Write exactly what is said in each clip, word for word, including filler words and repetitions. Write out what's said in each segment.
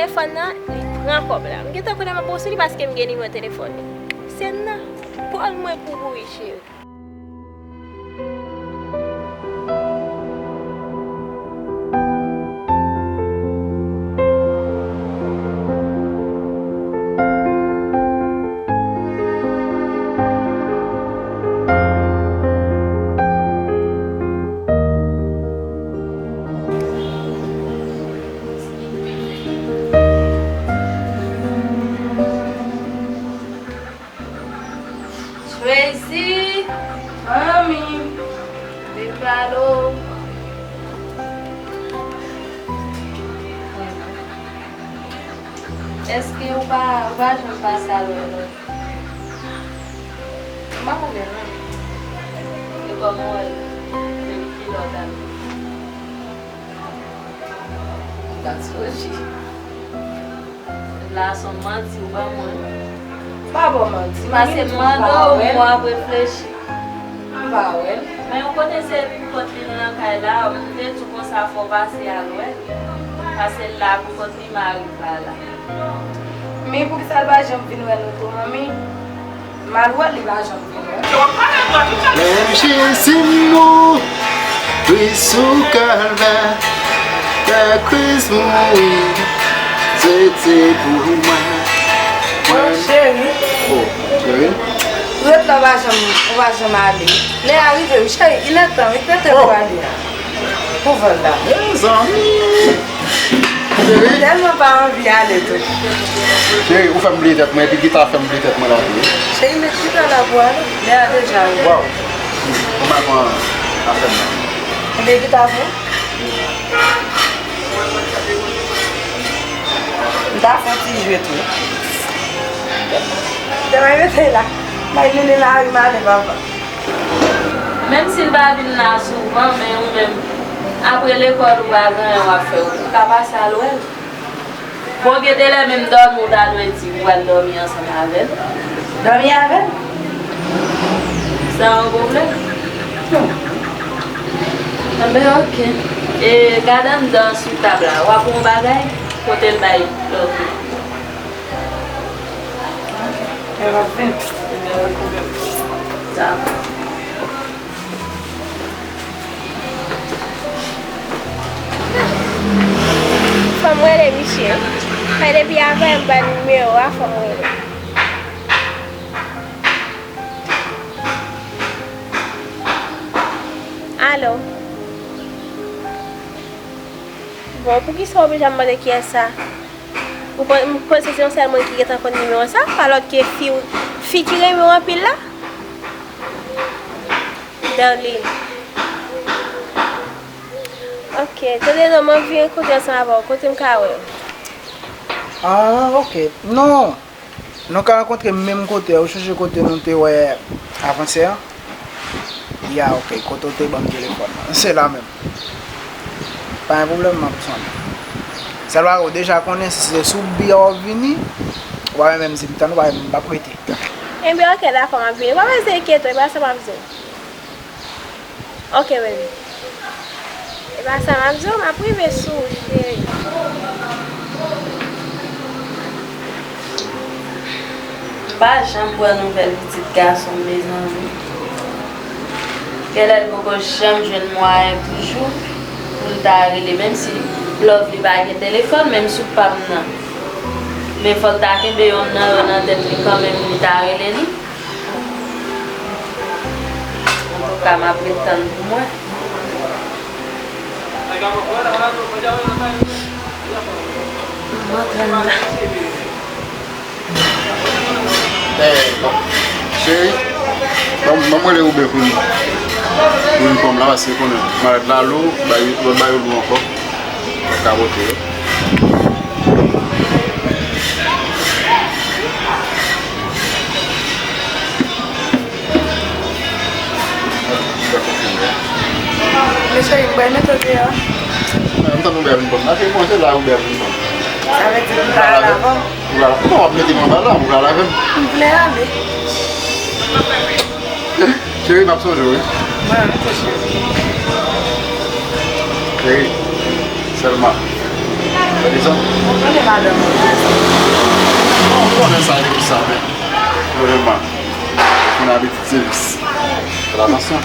Telefòn nan, li pran kòb la. M gentan konnen m ap wè sou li paske m gen nimewo telefòn li. Se nan pòl mwen pou bouri, cheri. Tracy! Mami! Vin pale w. Èske ou pa, ou pa janm pase al wè lòt? M pa konnen non. E kòman w wè l? Depi kilè w t al? M pa sonje. La se yon manti ou ban mwen. M pa ba w manti. Pase m mande w, mwen ap reflechi. M pa wè l. Men ou konnen se pou kont li nan kay la, m te di w konsa fò w pase al wè l. Pase l la pou kont li, m a rive la. Men poukisa l pa janm vin wè nou tou, manmi? M al wè l, li pa janm vin wè m. Menm Jezi mouri sou Kalvè, fè Kris mouri, se te pou mwen. Mwen, cheri. Oh, cheri. Ret la, w pa janm, w pa janm ale. Lè a rive, wi, cheri, il est temps, wi, tete pou ale a. Pou vòl la. Mezanmi. Cheri. Tèlman pa anvi ale tou. Cheri, ou fè m bliye tèt mwen, epi gita fè m bliye tèt mwen la tou. Cheri, met gita la pou ale. Lè a deja rive. Waw. Kòman pran afè m nan? Ebyen, gita pou ou? M ta fè yon ti jwèt wi. Demen mete la. May mennen lari maten papa. Menm si l pa vin la souvan, men ou menm, apre lekòl ou pa gen anyen w ap fè, ou ka pase al wè l. Bon, gen de lè menm dòmi ou ta dwe di ou pral dòmi ansanm avè l. Dòmi avè l? Sa yon pwoblèm? Non. Enben, oke. E gade anndan sou tab la, w ap wè yon bagay kote l bay lòt yo. Dakò. Fò m rele misye. Fè depi avè m ban nimewo a, fò m rele. Alo. Bon, poukisa w oblije ap mande kiyès sa? Ou pa, m panse se yon sèl moun ki gentan konn nimewo sa, pa lòt ke fi, fi ki renmen w anpil la? Darline. Ok, tande non, m anvi rankontre ansanm avè w. Kote m ka wè w? Ah, ok. Non. Nou ka rankontre menm kote a. Ou chonje kote nou te wè avansè a? Ya, ok. Kote w te ban m telefòn nan. Se la menm. Pa gen pwoblèm, m ap sonde. Sèl bagay ou deja konnen, si se sou biyè w ap vini, ou pa menm di m tann, ou pa menm, m p ap rete. Enben, ok, dakò, m ap vini. Ou pa bezwen enkyete w, e pa sa m ap di w. Ok, baby. E pa sa m ap di w, m ap rive sou ou, cheri. M pa janm pran nouvèl pitit gason m, mezanmi. Genlè l poko janm jwenn mwayen toujou pou l ta rele, menm si Lovely pa gen telefòn, menm sou pa m nan. Men fò l ta kenbe yonn nan yo nan tèt li kanmenm, li ta rele li. Antouka, m ap ret tann pou mwen. M antre la. Eh, bon. Cheri, ban m, ban m rele Uber pou nou. Pou nou pran m la, paske konnen malèt la lou, bay, lòt bagay yo lou ankò. Ou ka pote yo. Men cheri, m pral mete w deyò. M tann Uber vin pran m la, cheri, bon, se la Uber vin pran m. Sa vle di m pa al avè w? Ou pral, non, w ap mete m anba la, ou pral avè m. M vle ale. Cheri, m ap sonje w, wi. Mwen menm tou, cheri. Cheri, sèlman. Gade sa. Ou konnen madanm ou. Non, ou konnen sa, e pou sa, men. Vrèman. Moun abitid se vis. Fè atansyon.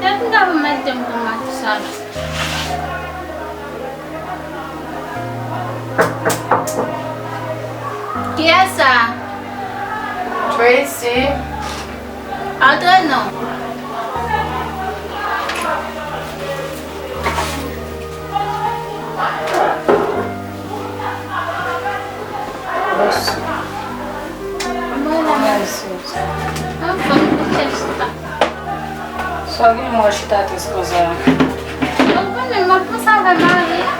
Epi m ta pou mete m pou mati sa la. Kiyès sa? Tracy. Antre non. Bonswa. Mwen la, mèsi. Anfòm, kiyès sa? Sa w gen mwen chita tris konsa? Mwen konnen m ap panse avè mari a.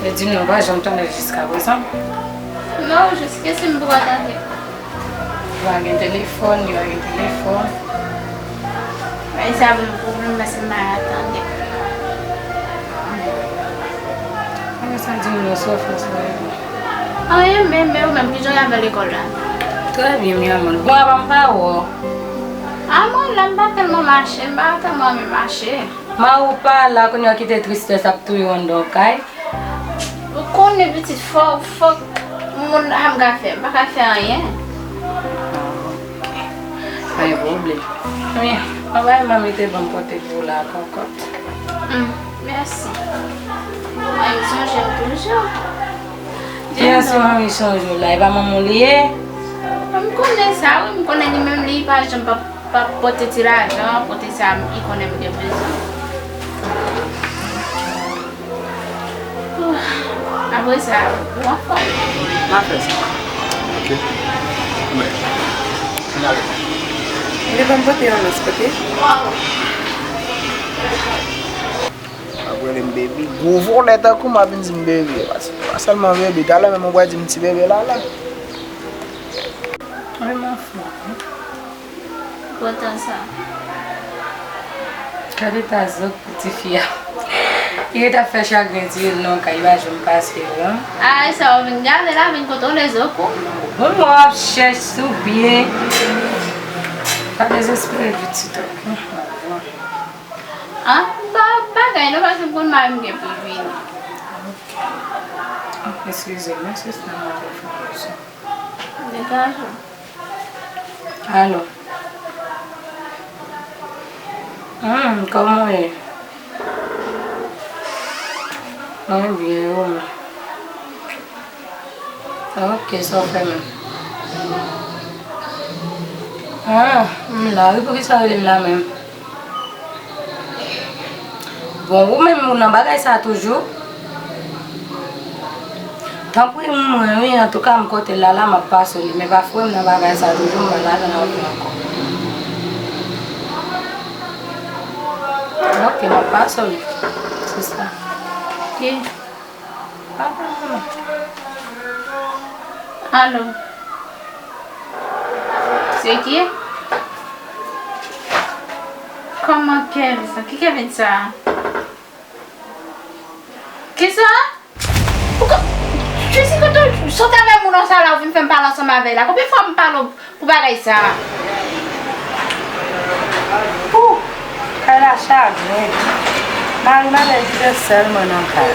Yo di m non, pa janm tande jiska prezan. Non, jiske si m poko tande. Yo pa gen telefòn, yo pa gen telefòn. Mwen sa vin pwoblèm paske m pa tande. Mwen sa di m non, sa w fè sa. Anyen, men, men ou menm, kijan w avè lekòl la? Trè byen, mi amor. Bon, apa m pa wè w? A mwen la, m pa tèlman mache, m pa tèlman renmen mache. Mari w pa la, kounye a w kite tristès ap touye w anndan w kay. Ou konnen pitit fò, fòk moun a m ka fè, m pa ka fè anyen. Ah, ok. Pa gen pwoblèm. Men, anba manmi te ban m pote pou w la, kòkòt. Hmm, mèsi. Mwen sonje w toujou. Kiyès se manmi sonje w la? E pa manman w li ye? M konnen sa, wi, m konnen li menm li pa janm p ap, p ap pote ti lajan, pote sa, li konnen m gen bezwen. Apre sa, ou anfòm? M ap fè sa. Ok. Men, ann ale. Li ban m pote yon lòt kote. Ap rele m baby. Gwo vòlè tankou m ap vin di m baby. Pa, pa sèlman baby. Talè menm ou pral di m ti bebe la la. Wi, m anfòm. Kontan sa. Gade ta zòk pou tifi a. Li ret ap fè chagren tire l nan kay, li pa janm pase, non. A, e sa w vin gade la, vin kontwole zòk ou. Bon, mwen ap chèch sou pye. Pa dezespere pitit ou. Ah, pa bagay, non, paske m konn mari m gen pou l vini. Ok. Eskize m, sista, mwen te fè yon Degaje w. Alo. Hmm, kòman w ye? Mwen byen, e ou menm? Ok, sa w fè menm? Ah, m la wi, poukisa w rele m la menm? Bon, ou menm ou nan bagay sa toujou? Tanpri mwen wi, antouka m kote l la la, m ap pase w li, men pa foure m nan bagay sa toujou, m pa ladan avè w ankò. Ok, m ap pase w li, sista. Ok. Pa pwoblèm. Alo. Se ki? Kòman Kevin sa? Ki Kevin sa? Kisa? Ou ko-, Tracy, kote w sot avè moun nan sa la, ou vin fè m pale ansanm avè l la? Konbyen fwa m pale w pou bagay sa? Pou kay la chagren. Mari m avè l ki te sèl mwen nan kay.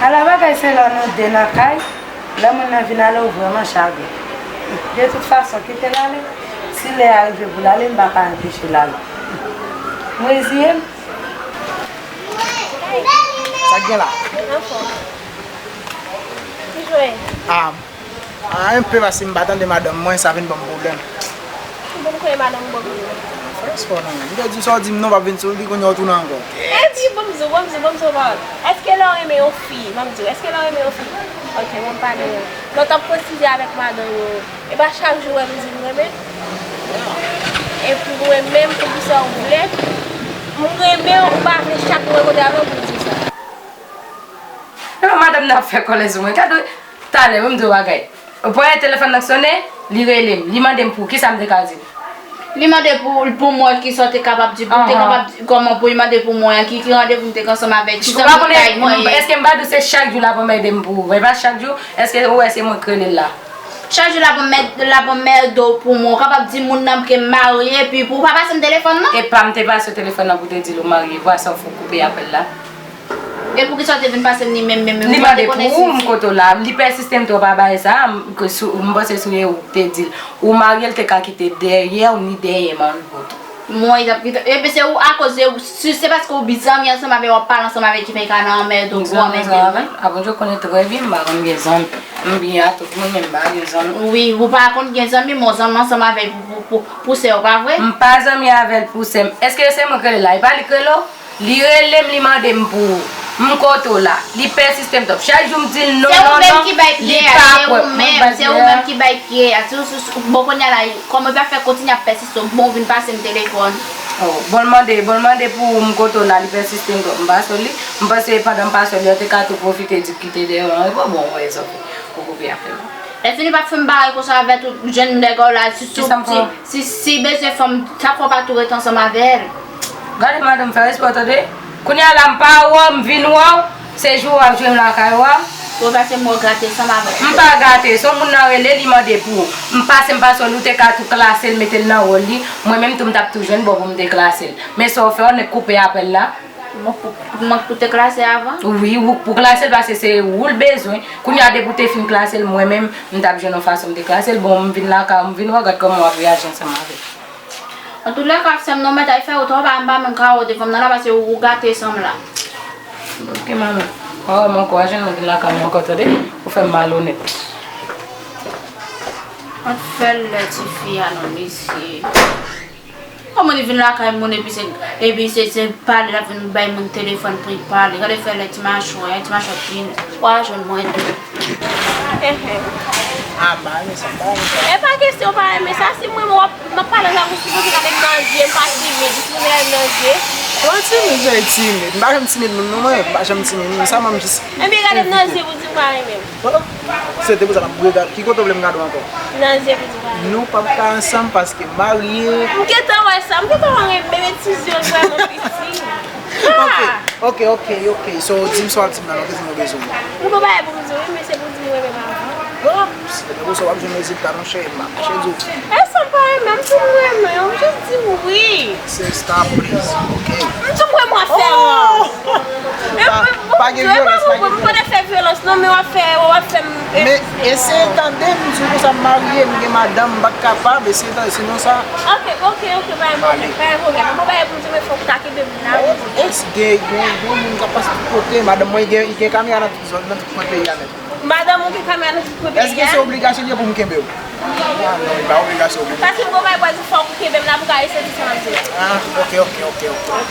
Ala bagay se lè nou de nan kay, lè moun nan vin ale ou vrèman chagren. De tout fason, kite l ale. Si lè a rive pou l ale, m pa ka anpeche l ale. M reziye m. Sa k gen la? Anfòm. Ki jwe? Ah, ah, enpe paske m pa tande madanm mwen, sa vin ban m pwoblèm. Ki bon kote madanm ou ban pwoblèm? Frè, sa non. Li te di sa w di m non, w ap vin sou li, kounye a w tounen ankò. Epi, ban m di w, ban m di w, ban m di w yon pawòl. Èske lè w renmen yon fi, ban m di w, èske lè w renmen yon fi? Ok, bon, m pa renmen. Lè w t ap kotize avèk madanm ou, e pa chak jou w wè m di m renmen? Epi mwen menm, poukisa w vle m renmen w, ou pa vle chak mwen kote avè w pou m di w sa? Epa madanm nan ap fè kòlè sou mwen. Gade, talè, ban m di w bagay. Ou pa wè telefòn nan k sonnen, li rele m, li mande m pou kisa m te ka di l. Li mande pou, pou m wè kisa w te kapab di, pou w te kapab di, kòman pou li mande pou mwen, ki, ki randevou m te gen ansanm avè l, kisa pou kay mwen ye. Èske m pa di w se chak jou l ap anmède m pou ou? E pa chak jou, èske ou wè se mwen k rele l la? Chak jou l ap ban m mèd, l ap ban m mèdo pou mwen. Ou kapab di moun nan ke m marye, epi pou w pa pase m telefòn nan? E pa m te pase w telefòn nan pou te di l ou marye, vwa sa w fè w koupe apèl la. E poukisa w te vin pase m li menm, menm, menm? Li mande pou ou, m kote w la. Li pèsiste m twòp a bagay sa, m, ke sou, m panse sou ye ou te di l. Ou marye, l te ka kite dèyè w, ni dèyè m an poto. Mwen, li t ap kite. Epi se ou, akoz de ou, si se paske ou bi zanmi ansanm avè l, w ap pale ansanm avè l ki fè l ka nan anmède w, gwo anmède l. Zanmi ansanm avè l? A, Bondye konnen trè byen, m pa konn gen zanmi. M byen a tout moun, men m pa gen zanmi. Wi, ou pa konn gen zanmi, men w zanmi ansanm avè l pou, pou, pou, pou sè w, pa vre? M pa zanmi avè l pou sè m. Èske se mwen k rele l la? E pa li k rele w? Li rele m, li mande m pou ou. M kote w la. Li pèsiste m twòp. Chak jou m di l non, non, non, li pa kwè. Se ou menm ki bay pye a, se ou menm, se ou menm ki bay pye a. Si ou, si ou, bon, kounye a la, kòman w pa fè kontinye ap pèsiste, bon, w vin pase m telefòn. Oh, bon, l mande, bon, l mande pou ou, m kote w la, li pèsiste m twòp. M pase w li, m panse pandan m pase w li, ou te ka tou pwofite di kite dèyè w, e pa bon, wè, sa w fè. Ou koupe afè m. Lèfini pa fè m bare konsa avè tout jèn nèg ou la, si, si, si, si bezwen fanm, sa fè w pa tou rete ansanm avè l. Gade madanm, fè respè w tande. Kounye a la, m pa wè w, m vin wè w, se jou w ap jwenn lakay ou a. Ou pase m wè w gate sanm avè l. M pa gate, se yon moun nan rele, li mande pou ou. M pase, m pase w li, ou te ka tou klase l, mete l nan wòl li. Mwen menm tou, m t ap tou jwenn bò pou m te klase l. Men sa w fè, ou nèk koupe apèl la. Mwen pou, pou mwen pou te klase avan? Wi, ou pou klase l paske se ou l bezwen. Kounye a depi w te fin klase l, mwen menm, m t ap jwenn yon fason m te klase l. Bon, m vin lakay ou, m vin wè, gad kòman w ap reyaji ansanm avè l. Antoulèka, sè m, non, mèt al fè wout, ou pa, m pa menm ka wè w devan m nan la paske ou, ou gate san m la. Ok, manmi. Ou pa wè m ankò, a jwenn mwen vin lakay mwen ankò, tande? Ou fè m malonèt. An fè l lè tifi a non, mesye. Kòman li vin lakay moun epi se, epi se, se pale l ap vin bay moun telefòn pou l pale. Gade fè lè ti machwè, ti machwè fin. Wa jwenn mwen tou. Ehe. A, m pa renmen sa, m pa renmen sa. E pa kesyon pa renmen sa, si mwen m ap, m ap pale ansanm ou sipoze gade m nan zye, m pa timid, ou sipoze gade m nan zye. Mwen timid, jan timid. M pa janm timid moun non mwen, m pa janm timid moun, sa mwen jis. Ebyen gade m nan zye pou di m pa renmen m. Bon, se te pou sa m ap gade. Ki kote w vle m gade w ankò? Nan zye pou di pa. Nou p ap ka ansanm paske m marye. M gentan wè sa, m gentan wè menm ti zye w vrèman piti. Ok, ok, ok, ok. So, di m sa w ap di m nan, non, ki di m ou bezwen. M gon bagay pou m di w, wi, men se pou di m renmen m avan. Non, se te pou sa w ap jwenn rezilta, monchè, m ap mache di w. E sa m pa renmen, m di m renmen w, m jis di w wi. Sista, please, ok? M di w renmen w ap fè w. Oh! Pa, pa gen vyolans, pa gen vyolans. M konnen fè vyolans, non, men w ap fè, w ap fè m. Men eseye tande m, di w konsa m marye, m gen madanm, m pa t kapab, eseye tande, sinon sa. Ok, ok, ok, pa gen pwoblèm, pa gen pwoblèm. M gon bagay pou m di w, men fòk w ta kenbe m la. Gen, gen, gen moun k ap pase tout kote, madanm mwen gen, gen kamera nan tout zòn, nan tout kwen peyi a nèt. Madanm ou gen kamera nan tout kwen peyi a? Èske se obligasyon li ye pou m kenbe w? Ah, non, li pa obligasyon pou. Paske m gon bagay pou di fòk ou kenbe m la pou ka eseye di sa m ap di w. Ah, ok, ok, ok, ok.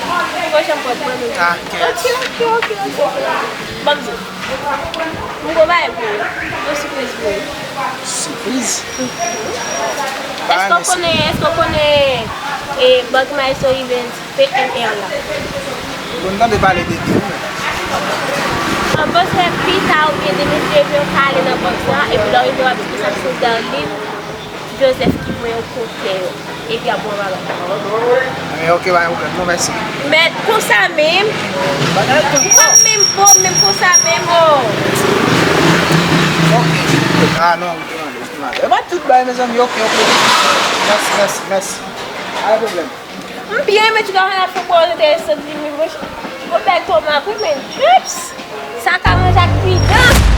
Ou wè jan m pran pran nou. Ah, kèt. Ok, ok, ok, ok, ok. Ban m di w. M gon bagay pou ou. Yon sipriz pou ou. Sipriz? Mhm. Èske w konnen, èske w konnen, eh, Bank Maestro Events? P M R la. Ou konn tande pale de li wi. An panse pita oubyen demen si Dye vle w ka ale nan bank sa, epi lè w rive w ap di konsa se Darline Joseph ki voye w kote yo. Epi ap bon bagay. Eh, ok, pa gen pwoblèm, non, mèsi. Men konsa menm, m p ap menm bon, menm konsa menm, oh. Ok. Ah, non, ou te mande, ou te mande. E pa tout bagay, mezanmi, ok, ok. Mèsi, mèsi, mèsi. Pa gen pwoblèm. M byen, men ti gason ap fè pwòz enteresan di m, monchè. Yon bèl tomat, wi, men, tchups! Sa ka manje ak pidan!